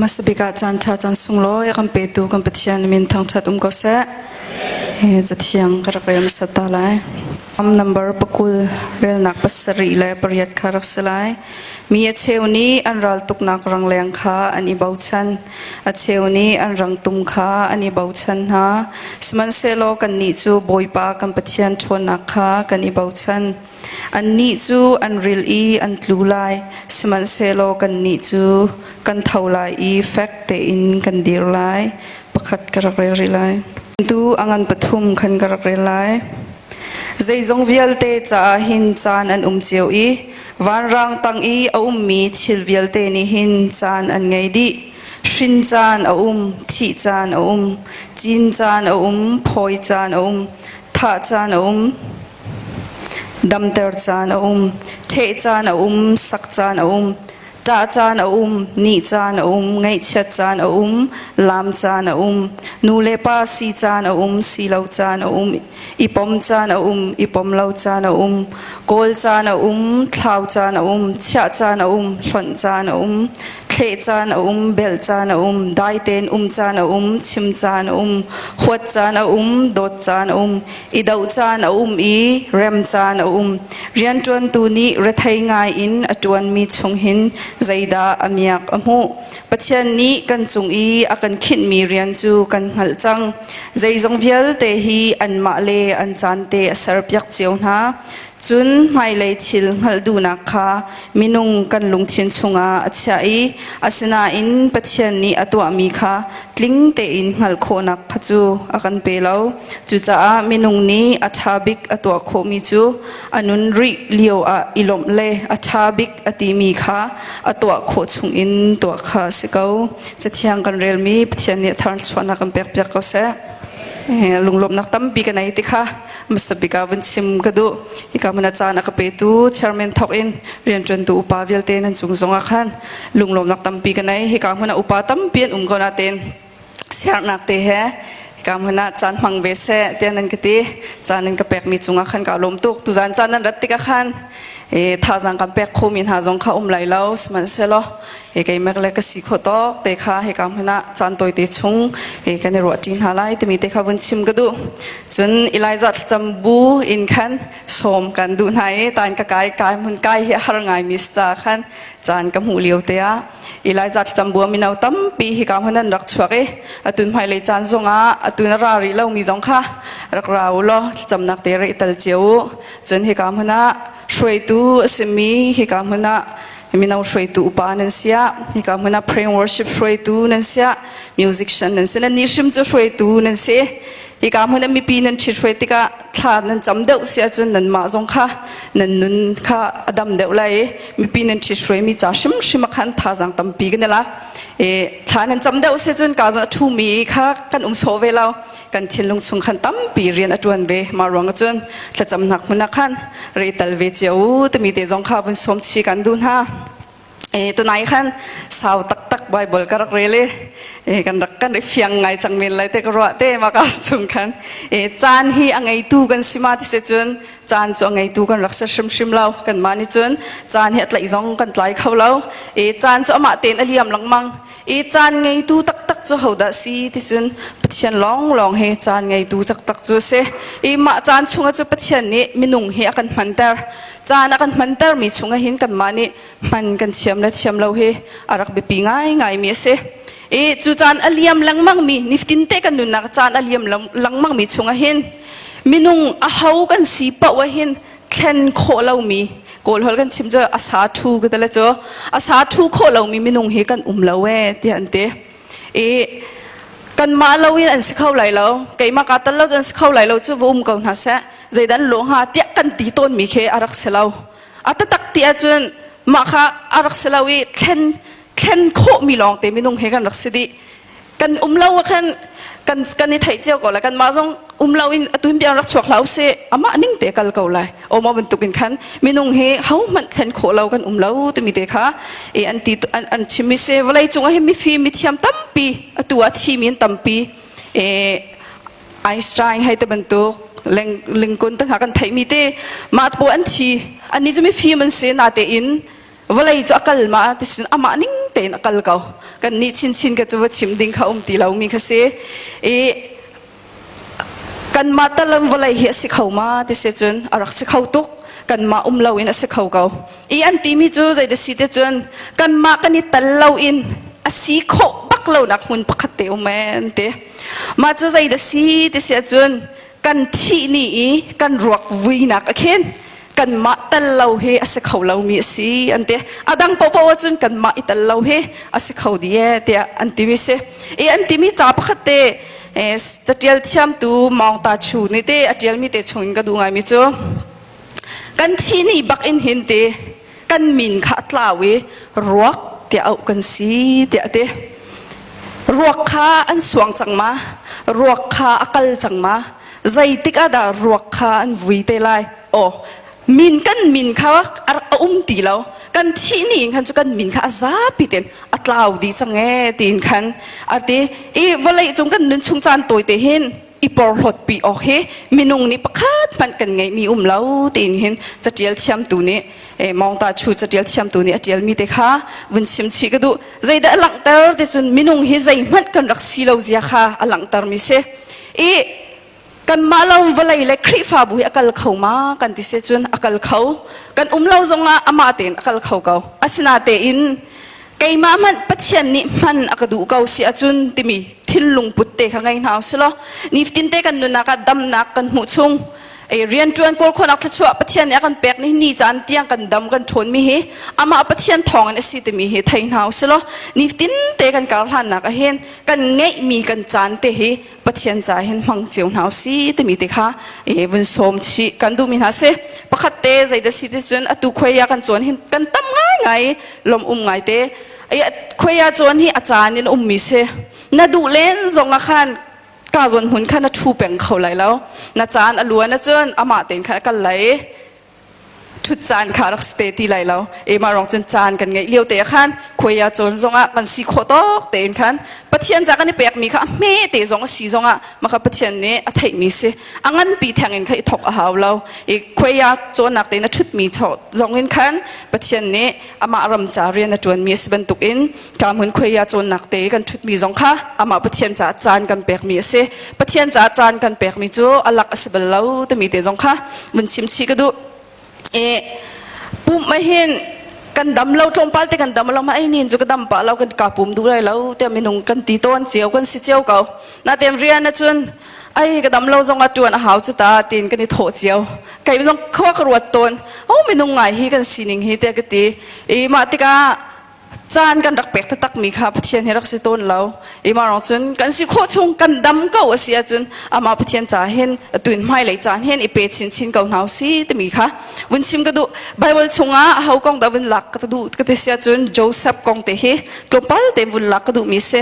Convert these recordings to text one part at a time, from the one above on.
Hmasa bik ah caan ṭha caan sunglawi a kan petu kan Pathian min thangṭhat um ko seh. Cathiang ka rak rel hmasat ta lai. Number pakul relnak pasarih le pariat kha rak si lai. Mi a cheu nih an raltuknak rangleng kha an i bochan. A cheu nih an rangtum kha an i bochan hna. Sihmanhsehlaw kannih cu Bawipa kan Pathian ṭhawnnak kha kan i bochan. Annih cu an ril i an tlu lai, sihmanhsehlaw kannih cu kan tho lai i fek tein kan dir lai. Pakhat ka rak rel rih lai. Tu a ngan pathum khan ka rak rel lai. Zeizong vialte caah hin caan an um cio i vanrang tang i a ummi thil vialte nih hin caan an ngei dih. Hrin caan a um, thih caan a um, cin caan a um, phawi caan a um, thah caan a um, Damter caan a um, ṭheh caan a um, sak caan a um, ṭah caan a um, nih caan a um, ngaihchiat caan a um, laam caan a um, nu le pa si caan a um, si lo caan a um, i pom caan a um, i pom lo caan a um, kawl caan a um, thlau caan a um, chiah caan a um, hlonh caan a um, thleh caan a um, belh caan a um, dai tein um caan a um, chim caan a um, huat caan a um, dawt caan a um, i doh caan a um i rem caan a um. Rianṭuantu nih rethei ngai in a ṭuanmi chung hin zeidah a miak a hmuh. Pathian nih kan cung i a kan khinhmi rian cu kan hngalh cang. Zeizong vialte hi anmah le an caan te a serpiak cio hna. Cun hmailei thil hngalh duhnak kha minung kan lungthin chungah a chiah i asinain Pathian nih a tuahmi kha tling tein hngalh khawhnak kha cu a kan pe lo. Cucaah minung nih a ṭha bik a tuah khawhmi cu a nun rih lio ah i lawmh le a ṭha bik a timi kha a tuah khawh chungin tuah kha a si ko. Cathiang kan relmi Pathian nih a tharchuahnak kan pekpiak ko seh. Lunglawmhnak tampi ka nei ti kha hmasa bik ah vun chim ka duh. Hika hmun ah caan a ka petu chairman thawk in rianṭuantu upa vialte nan cung zongah khan lunglawmnak tampi ka nei. Hika hmun ah upa tampi an um ko nain siarnak te he hika hmun ah caan hmang ve seh tiah nan ka ti. Caan nan ka pekmi cungah khan kaa lawm tuk. Tuzaan caan nan rat tikah khan thazaang kan pek khomi hna zong kha um lai lo. Sihmanhsehlaw keimek le ka si khawh tawk te kha hika hmun ah caan tawite chung kan i ruahṭi hna lai timi te kha vun chim ka duh. Cun Elijah thlacam bu in khan sawm kan duh hna i tan ka kai kai hmun kai hi a har ngaimi si caah khan caan ka hmuh lio te ah Elijah thlacam bu ah mino tampi hika hmun an rak chuak i atun hmailei caan zongah atun a ra rih lomi zong kha rak ra u law thlacamnak te rak i tel cio u. Cun hika hmun ah hruaitu a simi hika hmun ah mino hruaitu upa nan siah hika hmun ah prayer worship hruaitu nan siah musician nan si nan nih hrim cu hruaitu nan si hika hmun ah mipi nan ṭhit hruai tikah thla nan cam deuh si ahcun nanmah zong kha nan nun kha a dam deuh lai i mipi nan ṭhit hruaimi ca hrimhrim ah khan thazaang tampi kan i lak i thla nan cam deuh si cun ka zong a ṭhumi kha kan um sawh ve lo kan thinlung chung khan tampi rian a ṭuan ve mah ruang ah cun thlacamnak hmun ah khan re tal ve cio u timi te zong kha vun sawm chi kan duh hna. E tunai khan sau taktak Bible ka rak rel i e kan rak kan i fiang ngai cang men lai te ka ruah te ma ka chung khan e caan hi a ngeitu kan si ma ti se cun caan cu a ngeitu kan rak si hrimhrim lo kan mah nih cun caan hi a tlaih zong kan tlai kho lo e caan cu amah tein a liam lengmang I caan ngeitu taktak cu hodah si ti cun Pathian lawnglawng hi caan ngeitu taktak cu a si. I mah caan chungah cu Pathian nih minung hi a kan hmanter. Caan a kan hmantermi chungah hin kanmah nih hman kan thiam le thiam lo hi a rak biapi ngaingaimi a si. I cu caan a liam lengmangmi nifatinte kan nunnak caan a liam lengmangmi chungah hin minung a ho kan si paoh ah hin thlen khawh lomi kawl holh kan chim cu a sa thu ka tele cu a sa thu khawh lomi minung hi kan um lo e tiah an ti i kanmah lo in an si kho lai lo keimah ka tal lo an si kho lai lo cu va um ko hna seh zeidan lo hnga tiah kan ti tawnmi khi a rak si lo a taktak ti ahcun mah kha a rak si lo i thlen thlen khawhmi lawng te minung he kan rak si dih kan um lo ah khan kan kan i theih cio ko lai kanmah zong um lo in atu biang rak chuak hlah usih amah ning te kal ko lai oma bantuk in khan minung hi ho hmanh thlen khawh lo kan um lo timi te kha e an ti an an chim mi se vawlei cung ah hin mifim mithiam tampi atu ah thi mi an tampi e Einstein hei te bantuk Lincoln te hna kan theih mi te mah po an thi anni cu mifim an si na te in vawlei cu a kal ma ti cun amah ning tein a kal ko. Kan nih chinchin ka cu va chim ding kha um ti lomi kha si. I kanmah talam vawlei hi a si kho ma ti si cun a rak si kho tuk. Kanmah um loin a si kho ko. I an timi cu zei si te cun kanmah kan i tal loin a si khawh bak lonak hmun pakhat te um en ti. Mah cu zei dah si ti si ahcun kan thih ni i kan ruak vuinak a khin kanmah tel lo hi a si kho lomi a si an ti. A dang paohpaoh ahcun kanmah i tel lo hi a si kho dih e tiah an timi si. I an timi ca pakhat te catial thiamtu Maung Ta Chu nih te a tialmi te chungin ka duh ngaimi cu kan thih ni bak in hin ti kan min kha a tlau i ruak tiah auh kan si tiah a ti. Ruak kha an suang cang ma? Ruak kha a kal cang ma? Zeitik ah dah ruak kha an vui te lai? Aw, min kan min kha a um ti lo. Kan thih ni in khan cu kan min kha a zapi tein a tlau dih cang ee tiin khan a ti. I vawlei cung kan nun chung caan tawi te hin i porhlawtpi awk hi minung nih pakhat hmanh kan ngeihmi um lo tiin hin catial thiamtu nih Mawngta Chu catial thiamtu nih a tialmi te kha vun chim chih ka duh. Zeidah a langhter ti cun minung hi zeihmanh kan rak si lo zia kha a langhter mi si. I kanmah lo vawlei le Khrihfabu hi a kal kho ma kan ti si cun a kal kho. Kan um lo zongah amah tein a kal kho ko. Asinatein keimah hmanh Pathian nih hman a ka duh ko si ahcun timi thinlung put te kha ngei hna usih law nifatin te kan nunnak ah damnak kan hmuh chung ei rianṭuan kawl khawhnak thluachuah Pathian nih a kan pek ni ni caan tiang kan dam kan ṭhawn mi hi amah Pathian thawng in a si timi hi thei hna usih law nifatin te kan kar hlannak ah hin kan ngeihmi kan caan te hi Pathian ca hin hmang cio hna usih timi te kha vun sawm chih kan duhmi hna si. Pakhat te zeidah si ti cun atu khuai ah kan cawn hin kan tam ngaingai lawm um ngai te. Khuai ah cawn hi a caan in ummi si. Na duh len zong ah khan ka zawn hmun kha na ṭhu peng kho lai lo. Na caan a luan ahcun amah tein khan a kal lai i ṭhut caan kha rak si te ti lai lo. Emah rong cun caan kan ngeih lio te ah khan khuai ah cawn zongah kan si khawh tawk tein khan Pathian ca kan i pekmi kha a hme te zong a si zongah maka Pathian nih a theihmi si. A nganpi theng in kha i thok a hau lo. I khuai ah cawnnak tein a ṭhutmi zong in khan Pathian nih amah ram ca rian a ṭuanmi a si bantukin ka hmun khuai ah cawnnak te kan ṭhutmi zong kha amah Pathian caah caan kan pekmi a si. Pathian caah caan kan pekmi cu a lak a si bal lo timi te zong kha vun chim chih ka duh. I pumh hin kan dam lo tlawmpal te kan dam lo ma ai nin cu ka dam pah lo kan ka pum duh lai lo tiah minung kan ti tawn cio kan si cio ko. Natein rian ahcun ai ka dam lo zong ah ṭuan a hau cu ta tiin kan i thawh cio. Kei zong khua ka ruat tawn. Oh minung ngai hi kan sining hi tiah ka ti. I mah tikah caan kan rak pek taktakmi kha Pathian hi rak si tawn lo. Ima rong cun kan si khawh chung kan dam ko a si ahcun amah Pathian ca hin atuin hmailei caan hin i pe chinchin ko hna si timi kha vun chim ka duh. Bible chungah ho kong dah vun lak ka duh ka ti si ahcun Joseph kong te hi tlawmpal te vun lak ka duhmi si.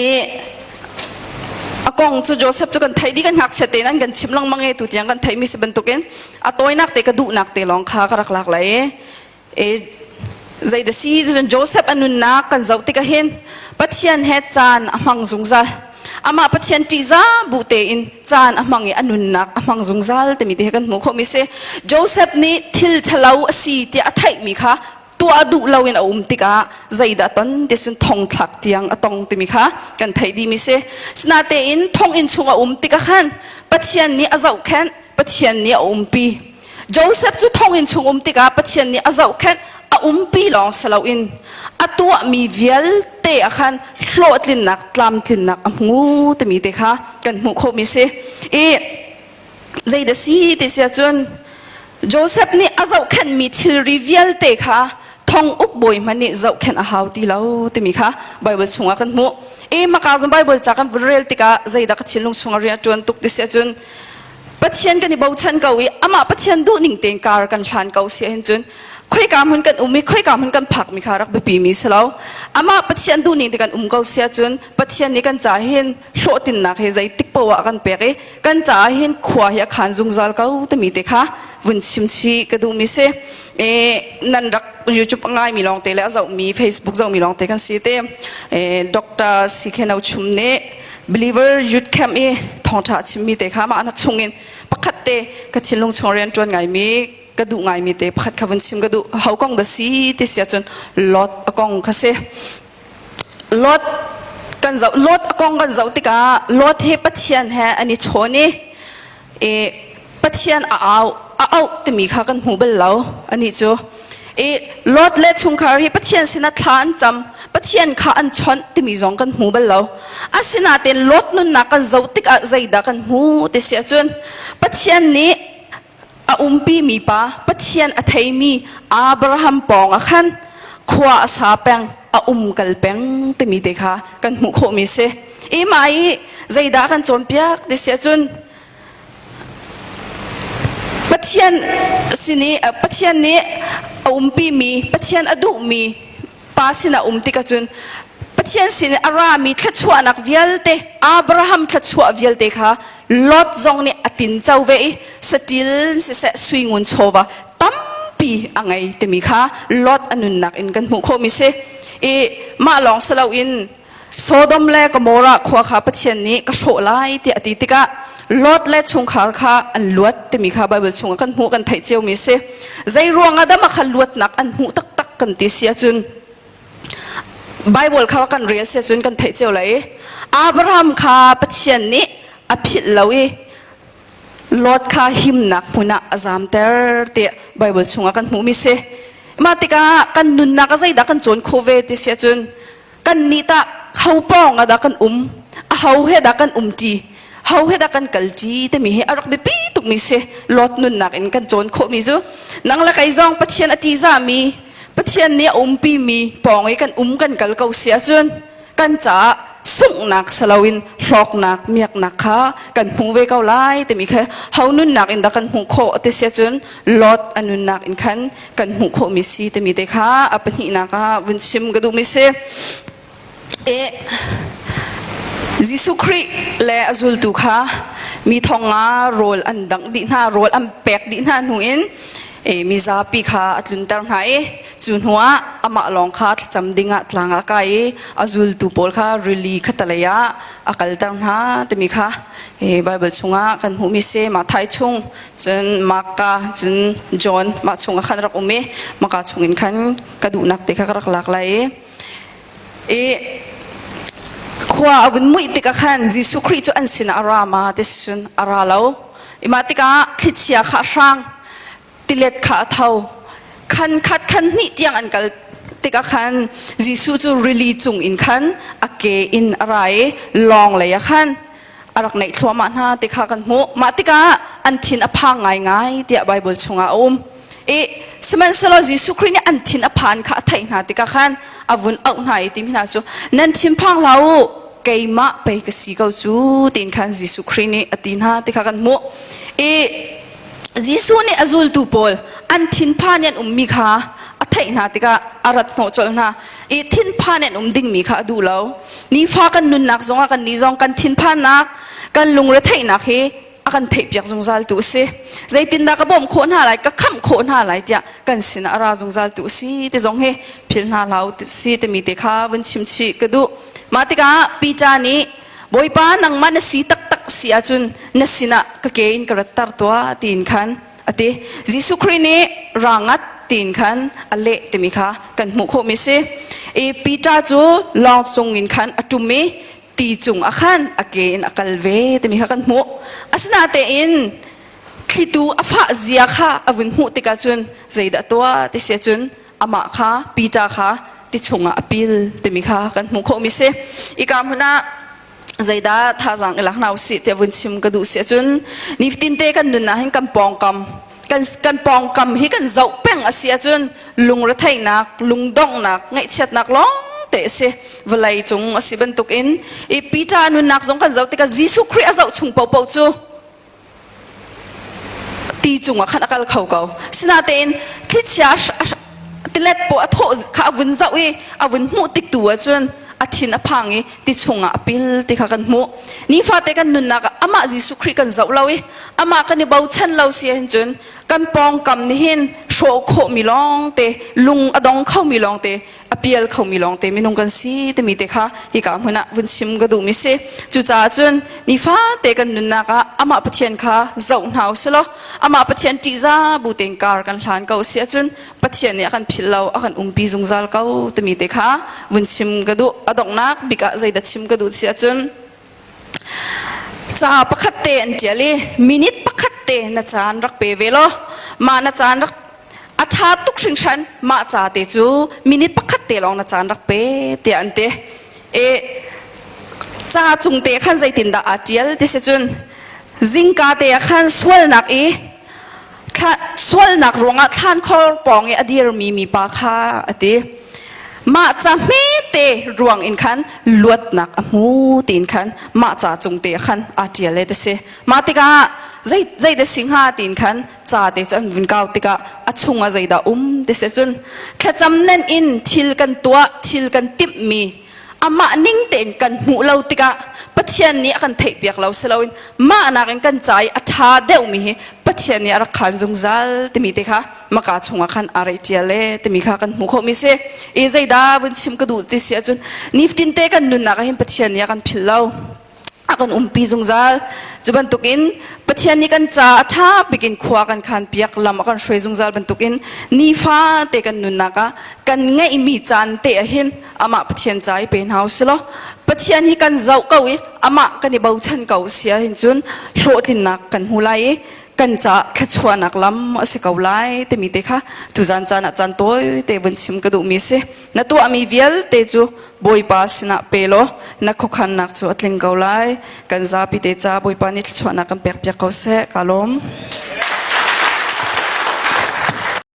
I a kong cu Joseph cu kan theih dih kan ngakchia tein an kan chim lengmang i tu tiang kan theihmi si bantukin a tawinak te ka duhnak te lawng kha ka rak lak lai i Zei si cun Joseph a nunnak kan zoh tikah hin Pathian he caan a hmang zungzal. Amah Pathian ṭihzah bu tein caan a hmang i a nunnak a hmang zungzal timi te hi kan hmuh khawhmi si. Joseph nih thil ṭhalo a si tiah a theihmi kha tuah duh loin a um tikah zeidah ton ti cun thongthlak tiang a tong timi kha kan theih dihmi si. Sinatein thonginn chung a um tikah khan Pathian nih a zohkhenh, Pathian nih a umpi. Joseph cu thonginn chung um tikah Pathian nih a zohkhenh, a umpi lawng si loin a tuahmi vialte ah khan hlawhtlinnak, tlamtlinnak a hmu timi te kha kan hmuh khawhmi si. I zeidah si ti si ahcun Joseph nih a zohkhenhmi thilri vialte kha thong uk bawi hmanh nih zohkhenh a hau ti lo timi kha Bible chungah kan hmuh. I maka zong Bible ca kan vun rel tikah zeidah ka thinlung chungah rian a ṭuan tuk ti si ahcun Pathian kan i bochan ko i amah Pathian duhning tein kar kan hlan ko si ahhin cun khoika hmun kan um i khoika hmun kan phakmi kha rak biapi mi si lo. Amah Pathian duhning te kan um ko si ahcun Pathian nih kan ca hin hlawhtlinnak hi zeitik poah ah kan pek i kan caah hin khua hi a khan zungzal ko timi te kha vun chim chih ka duhmi si. E, nan rak YouTube a ngaimi lawngte le a zohmi Facebook zohmi lawngte kan si te. E, Dr. Sikheno Chum nih Believer Youth Camp i thawngṭha a chimmi te kha mah na chungin pakhat te ka thinlung chung rian ṭuan ngaimi. ka duh ngaimi te pakhat kha vun chim ka duh. Ho kong dah si ti si ahcun Lot a kong kha si. Lot kan zoh Lot a kong kan zoh tikah Lot hi Pathian he an i chawn i i Pathian a au a auh timi kha kan hmu bal lo anih cu. I Lot le chungkhar hi Pathian sinah thla an cam Pathian kha an chawnh timi zong kan hmu bal lo. Asinain Lot nunnak kan zoh tikah zeidah kan hmu ti si ahcun Pathian nih a umpi mi pa Pathian a theimi Abraham pawng ah khan khua a sa peng a um kal peng timi te kha kan hmuh khawhmi si. I mah i zeidah kan cawnpiak ti si ahcun Pathian sin i Pathian nih a umpi mi Pathian a duhmi pa sinah um tik ahcun Pathian sin i a rami thluachuahnak vialte Abraham thluachuah vialte kha Lot zong nih a tinco ve i saṭil siseh sui ngun chawva tampi a ngei timi kha Lot a nunnak in kan hmuh khawhmi si. I mah lawng si loin Sodom le Gomorrah khua kha Pathian nih ka hrawh lai tiah a ti tikah Lot le chungkhar kha an luat timi kha Baibal chungah kan hmuh kan theih ciomi si. Zei ruangah dah mah kha luatnak an hmuh taktak kan ti si ahcun Baibal kha kan rel si ahcun kan theih cio lai i Abraham kha Pathian nih a philh lo i Lot kha himnak hmun ah a zamter tiah Baibal chungah kan hmuhmi si. Mah tikah kan nunnak ah zeidah kan cawn khawh ve ti si ahcun Kannih tah ho pawng ah dah kan um? Aho he dah kan umṭi? Ho he dah kan kalṭi timi hi a rak biapi tukmi si. Lot nunnak in kan cawn khawhmi cu nang le kei zong Pathian a ṭihzahmi, Pathian nih a umpimi pawng i kan um kan kal ko si ahcun kan caah sunghnak si loin hlawknak, miaknak kha kan hmu ve ko lai timi kha ho nunnak in dah kan hmuh khawh ti si ahcun Lot a nunnak in khan kan hmuh khawhmi si timi te kha a pahnihnak ah vun chim ka duhmi si. E, Jesuh Khrih le a zultu kha mi thong nga rawl an dangh dih hna, rawl an pek dih hna hnu in e, mizapi kha a tlunter hna i cu hnuah amah lawng kha thlacam dingah tlang ah kai i a zultu pawl kha rili khatalei ah a kalter hna timi kha e, Baibal chungah kan hmuhmi si. Matthai chung Cun Marka cun John mah chungah khan rak um i maka chungin khan ka duhnak te kha ka rak lak lai i i khua a vun muih tikah khan Jesuh Khrih cu an sinah a ra ma ti cun a ra lo. I mah tikah thlichia kha a hrang, tilet kha a tho. Khan khat khan hnih tiang an kal tikah khan Jesuh cu rili cung in khan a ke in a ra i lawng lei ah khan a rak neih thluahmah hna ti kha kan hmuh. Mah tikah an thin a phang ngaingai tiah Baibal chungah a um. I sihmanhsehlaw Jesuh Khrih nih an thin a phan kha a theih hna tikah khan a vun auh hna i timi hna cu nan thinphang hlah u keimah pei ka si ko cu tiin khan Jesuh Khrih nih a ti hna ti kha kan hmuh. I Jesuh nih a zultu pawl an thinphan i an ummi kha a theih hna tikah a rat hnawh colh hna i thinphan in um dingmi kha a duh lo. Nifa kan nunnak zongah kan nih zong kan thinphannak, kan lungretheihnak hi a kan theihpiak zungzaltu a si. Zeitindah ka bawmh khawh hna lai, ka khamh khawh hna lai tiah kan sinah a ra zungzaltu a si ti zong hi philh hna hlah u si timi te kha vun chim chih ka duh. Mah tikah Peter nih Bawipa nangmah na si taktak si ahcun na sinah ka ke in ka ratter tuah tiin khan a ti. Jesuh Khrih nih ra ngat tiin khan a leh timi kha kan hmuh khawhmi si. I Peter cu lawng cung in khan a ṭum i ti cung ah khan a ke in a kal ve timi kha kan hmuh. Asinain thlitu a fah zia kha a vun hmuh tikah cun zeidah tuah ti si ahcun amah kha Peter kha ti chungah a pil timi kha kan hmuh khawhmi si. Ika hmun ah zeidah thazaang i lak hna usih tiah vun chim ka duh si ahcun nifatin te kan nun ah hin kan pawngkam kan kan pawngkam hi kan zoh peng a si ahcun lungretheihnak lungdonghnak ngaihchiatnak lawng te a si vawlei cung a si bantukin i Peter nunnak zong kan zoh tikah Jesuh Khrih a zoh chung paohpaoh cu ti cungah khan a kal kho ko. Sinain thlichia tilet paw a thawh kha a vun zoh i a vun hmuh tik tu ahcun a thin a phang i ti chungah a pil ti kha kan hmuh. Nifate kan nunnak ah amah Jesuh Khrih kan zoh lo i amah kan i bochan lo si ahhin cun kan pawngkam nih hin hrawh khawhmi lawngte lung a dong khomi lawngte. A pial khomi lawngte minung kan si timi te kha hika hmun ah vun chim ka duhmi si. Cucaah cun nifate kan nunnak ah amah Pathian kha zoh hna u silaw amah Pathian ṭihza bu tein kar kan hlan ko si ahcun Pathian nih a kan philh lo, a kan umpi zungzal ko timi te kha vun chim ka duh. A donghnak bik ah zeidah chim ka duh si ahcun ca pakhat te an ṭial i minute pakhat te na caan rak pe ve law mah na caan rak a ṭha tuk hringhran mah ca te cu minute pakhat te lawng na caan rak pe tiah an ti. E ca cung te khan zeitindah aa ṭial ti si cun zingka te ah khan sualnak i sualnak ruangah thlankhor pawng i a dirmi mipa kha a ti. Mah ca hmete ruang in khan luatnak a hmu tiin khan mah ca cung te khan aa ṭial le ti si. Mah tikah zei zei si hnga tiin khan ca te cu an vun kau tikah a chung ah zeidah um ti si cun thlacam nen in thil kan tuah thil kan timhmi amah ning tein kan hmuh lo tikah Pathian nih a kan theihpiak lo si loin mah nakin kan ca i a ṭha deuhmi hi Pathian nih a rak khaan zungzal timi te kha maka chungah khan aa rei ṭial e timi kha kan hmuh khawhmi si. I zeidah vun chim ka duh ti si ahcun nifatin te kan nunnak ah hin Pathian nih a kan philh lo. A kan umpi zungzal. Cu bantukin Pathian nih kan ca a ṭha bik in khua kan khan piak lam a kan hruai zungzal bantukin nifa te kan nunnak ah kan ngeihmi caan te ah hin amah Pathian ca i pe hna u si law Pathian hi kan zoh ko i amah kan i bochan ko si ahhin cun hlawhtlinnak kan hmu lai i kan ca thluachuahnak lam a si ko lai timi te kha tuzan caan ah caan tawi te vun chim ka duhmi si. Na tuahmi vialte cu Bawipa sinah pe law na khuakhannak cu a tling ko lai. Kan zapi te ca Bawipa nih thluachuahnak kan pekpiak ko seh. Ka lawm.